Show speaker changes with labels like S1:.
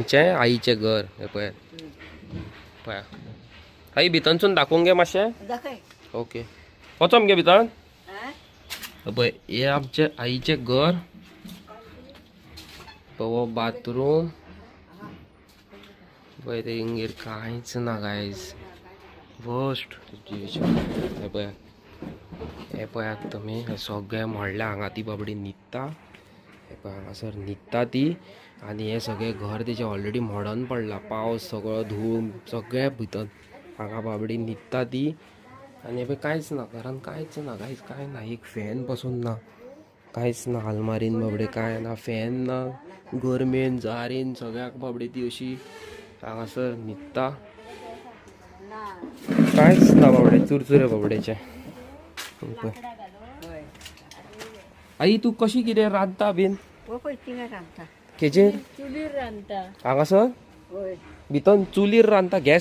S1: आमचें आईचें घर हें पळयात. पळया आई, भितनसून दाखोवंक गे मातशें.
S2: दाखय.
S1: ओके, वचो मगे भितर.
S2: हा?
S1: पळय, हे आमचें आईचें घर. हो बाथरूम. पळय, तेंगेर कांयच ना गायज, वर्स्ट सिच्युएशन. हे पळयात, हे पळयात तुमी, हे सगळें मोडलें. हांगा ती बाबडी न्हिदता. हे पळय, हांगासर न्हिदता ती आनी हे सगळें घर तेजें ऑलरेडी मोडोन पडलां. पावस सगळो, धूळ सगळें भितर. हांगा बाबडी न्हिदता ती आनी हे पळय, कांयच ना घरान, कांयच ना गायज, कांय ना. एक फॅन पसून ना, कांयच ना. आलमारीन बाबडे कांय ना, फॅन ना. गरमेन जारेन सगळ्याक बाबडी ती अशी हांगासर न्हिदता. कांयच ना बाबडे, चुरचुरे बाबडेचे. पळय.
S2: हय.
S1: आई, तूं कशी कितें रांदता बीन?
S2: हो पळय, तिंगा रांदता.
S1: केजेर?
S3: चुलीर रांदता.
S1: हांगासर?
S2: हय.
S1: भितर चुलीर रांदता, गॅस